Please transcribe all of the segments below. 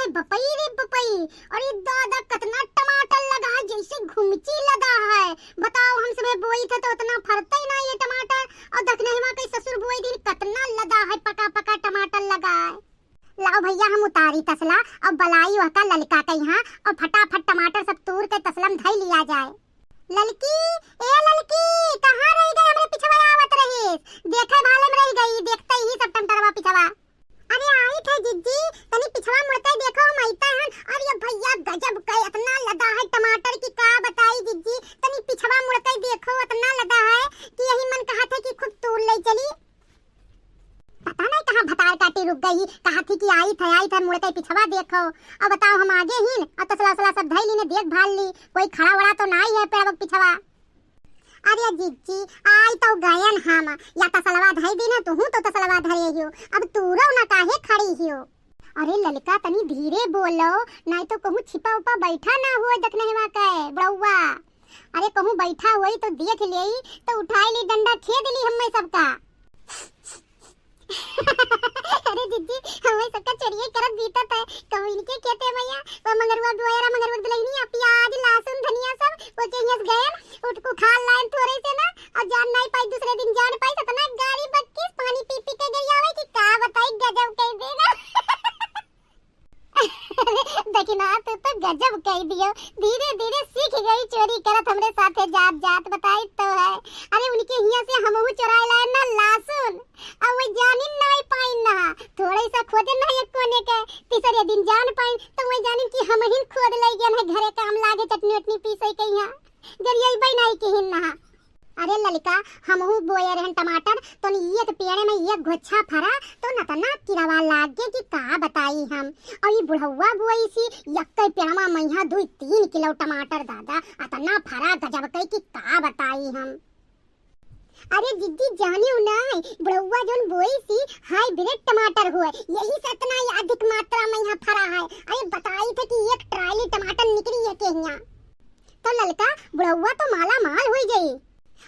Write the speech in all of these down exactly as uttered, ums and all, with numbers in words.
बपई रे बपई, अरे दादा, कतना टमाटर लगा है, जैसे घुमची लगा है। बताओ, हम सबे बोई थे तो उतना फरते ना ये टमाटर, और दखनहवा के ससुर बोई दिन कतना लदा है, पका पका टमाटर लगा है। लाओ भैया, हम उतारी तसला और बलाई वहका ललका के यहाँ, और फटाफट टमाटर सब तूर के तसला में धई लिया जाए। ललकी, ए ललकी, कहाँ रह गई? हमरे पिछवा आवत रहीस, देखे भाले में रह गई, देखते ही सब टमटरवा पिछवा। अरे आई थे जिज्जी, तनी पिछवा मुड़ के देखो, हम अइते हन। अरे भैया, गजब के इतना लदा है टमाटर की का बताई जिज्जी, तनी पिछवा मुड़ के देखो, इतना लदा है कि यही मन कहा थे कि खूब तूर ले चली। पता नहीं कहाँ भतार काटी रुक गई, कहा थी कि आई थे, आई थे, मुड़ के पिछवा देखो। अब बताओ, हम आगे ही न, और तसला उसला सब धई ली ने, देख भाल ली, कोई खड़ा वड़ा तो नहीं है पेड़वा के पिछवा। अरे जिज्जी, आई तो गयन हम, या तसलवा धई दी ना, तुहू तो तसलवा धरे हियो, अब तूरो ना काहे खड़ी हियो। अरे ललका, तनी धीरे बोलो, नहीं तो कहूँ छिपा उपा बैठा ना हुए दखनहवा के बुढ़ौआ। अरे कहूँ बैठा हुई तो देख लेई, तो उठाई ली डंडा, खेद ली हम्मे सबका। अरे जिज्जी, हमें सबका चोरिये करत बीतत है। कहूँ इनके खेते मैया, वो मंगरुआ बोयरा, मंगरुआ दुलहिनिया, प्याज, लहसुन, धनिया सब, वो के हियस गयन, उठ को खा लाइन थोड़े से ना, और जान नहीं पाई, दूसरे दिन जान पाई, इतना गारी बक्कीस, पानी पी पी के गरियावे कि का बताई, गजब कह देगा। अरे दखिना, तू तो गजब कह दियो, धीरे धीरे सीख गई चोरी करत हमरे साथे जात जात, बताई तो है। अरे उनके हिया से हमहू चोराए लाए ना लहसुन, अब वही जानिन नाई पाइन ना, थोड़े सा खोदे ना एक कोने के, तीसरे दिन जान पाइन तो वही जानिन कि हमहिन खोद ले गए हैं घरे काम लागे चटनी उटनी पीसे के यहाँ, गरियई नाई किहिन ना। अरे ललका, हमहू बोए रहन टमाटर, तो एक पेड़े में एक घोछा फरा, तो नतना किरवा लाग गए कि का बताई हम। और ये बुढ़ौआ बोई सी, यक्के पेड़वा में यहाँ दुई तीन किलो टमाटर दादा, अतना फरा गजब के कि का बताई हम। अरे जिज्जी जानियो ना, बुढ़ौआ जोन बोई सी हाइब्रिड टमाटर हुए, यही से इतना ही अधिक मात्रा में यहाँ फरा है। अरे बताई थे कि एक ट्राली टमाटर निकली है के यहाँ। तो ललका, बुढ़ौआ तो माला माल हुई गई।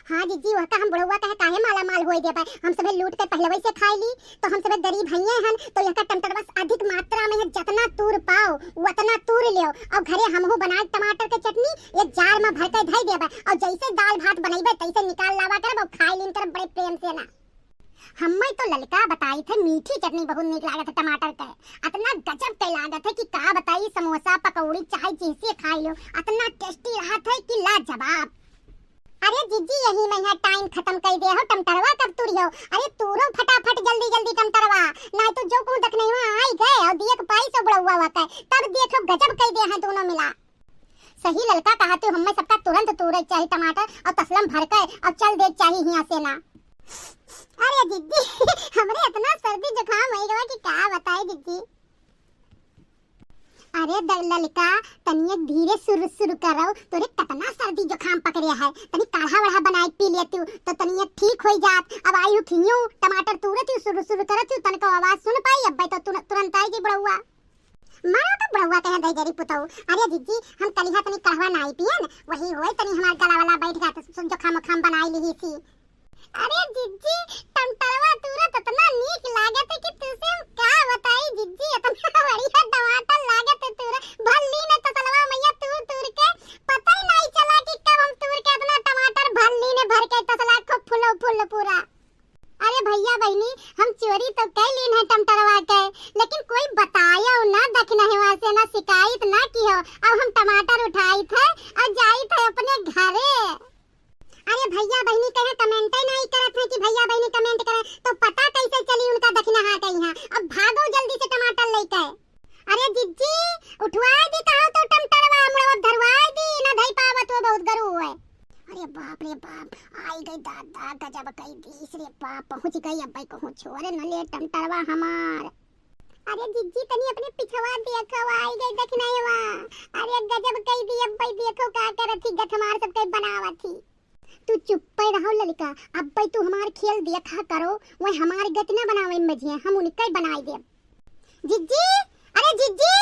हाँ जिज्जी, वह का हम बुढ़ौआ कहे काहे माला माल हुई दे पाए, हम सभे लूट के पहलवई से खाई ली, तो हम सभे गरीब हइये हन, तो यह का टमाटर बस अधिक मात्रा में है, जतना तूर पाओ, वतना तूर लियो, और घरे हमहू बनाए टमाटर के चटनी एक जार में भर के धई देबे, और जैसे दाल भात बनैबे, तैसे निकाल लावा करब और खाई लीन करब बड़े प्रेम से ना। हम्मे तो ललका बताई थे, मीठी चटनी बहुत नीक लागत है टमाटर के, अतना गजब के लागत है कि का बताई, समोसा, पकौड़ी, चाहे जैसे खाई लो, अतना टेस्टी रहत है कि लाजवाब। अरे जिज्जी, यही में है टाइम खत्म कर दे हो, टमटरवा कब तुरियो? अरे तूरो फटाफट जल्दी जल्दी टमटरवा, नहीं तो जो कहूँ दखनहवा आई गए और दिए के पाई सो बुढ़ौआ के, तब देखो गजब कर दे हैं दोनों मिला। सही ललका कहा तू, हम्मे सबका तुरंत तूरे के चाही टमाटर और तसलम भर के और चल दे के चाही हियाँ से ना। अरे जिज्जी, हमरे इतना सर्दी जुकाम हो गवा कि का बताई जिज्जी। अरे द-, ललका, तनिए धीरे सुरु सुरु करो, तोरे कतना सर्दी जुकाम पकड़े है, तनी काढ़ा वाढ़ा बनाए के पी लेती तो तनिए ठीक हो जात। अब आई हूँ खियो टमाटर तूरत हूँ, सुरु सुरु करत हूँ, तनको आवाज सुन पाई, अब तो तुर-, तुरंत आई जी बुढ़ौआ। मारो तो बुढ़ौआ कहे दई जरी पुतऊ। अरे जिज्जी, हम कलिहा तनी कढ़वा नाई पियन, वही होए तनी हमार गला वाला बैठ गया, तो जुकाम उखाम बनाई लिही सी। अरे जिज्जी, टमटरवा तूरा तो इतना नीक लागत है कि तुसे हम का बताई जिज्जी, इतना बढ़िया टमाटर लागत है तूरा। भल्ली ने तसलवा मैया तूर तूर के, पता ही नहीं चला कि कब हम तूर के इतना टमाटर भल्ली ने भर के तसला खूब फुलो फुल पूरा। अरे भैया बहिनी, हम चोरी तो कई लीन है टमटरवा के, लेकिन कोई बतायो ना दखनहवा से, ना शिकायत ना किहो। अब हम टमाटर उठाई थे और जाई थे अपने घरे। अरे भैया बहिनी कहे comment ही नहीं करत है कि भैया बहिनी comment करे, तो पता कैसे चली उनका दखिनहा के यहाँ। अब भागो जल्दी से टमाटर लेके। अरे जिज्जी, उठवाए दी कहो तो टमटरवा, मुड़वा धरवाए दी, ना धई पावत हो बहुत गरू है। अरे बाप रे बाप, आई गई दादा, गजब कई दीस रे बाप, पहुँच गई अब कहूँ छोरे न ले टमटरवा हमार। अरे जिज्जी, तनी अपने पिछवा देखो, आई गई दखिनहवा। अरे गजब कई दी, अब्बे देखो का करत ही, गठमार सब कई बनावत ही। तू चुप्पे रहो ललका, अब्बे तू हमार खेल देखा करो, वह हमार गति ना बनावे में बझिए, हम उनके बनाई देब। जिज्जी, अरे जिज्जी।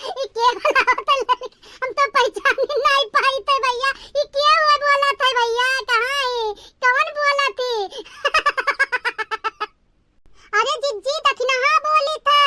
ई के बोलावत है ललका? हम तो पहचान नहीं पाई थे भैया, ई के हुए बोलत है भैया, कहाँ है, कौन बोलत है? अरे जिज्जी, दखिनहा बोली थे,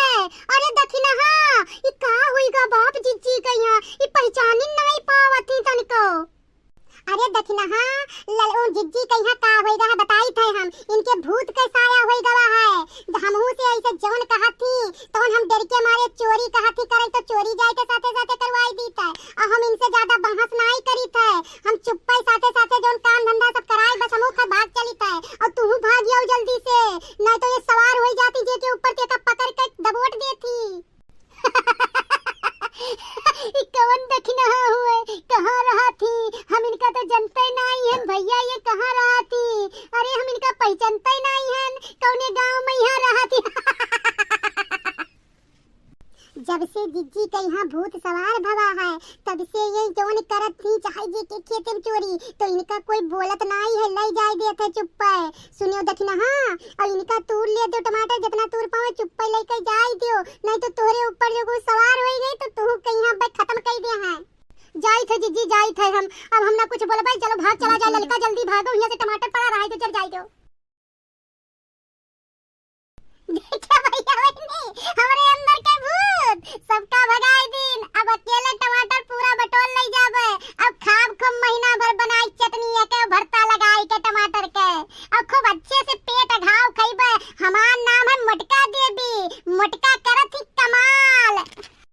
से जिज्जी के यहाँ भूत सवार भवा है, तब से ये जौन करत थी चाहे जी के खेते में चोरी, तो इनका कोई बोलत नाई है, लई जाए देत है चुप्पे। सुनियो देखी ना, हाँ, और इनका तूर ले दो टमाटर, जितना तूर पावे चुप्पे लेके जाए दियो, नहीं तो तोहरे ऊपर जो कोई सवार होई गई तो तू के यहाँ पे खत्म कर दे हैं। जाइत है जिज्जी, जाइत है हम, अब हम ना कुछ बोलबे, चलो भाग चला जाए ललका, जल्दी भागो, यहाँ से टमाटर पड़ा रहा है तो चल जाए दो। देखा भैया बहिनी,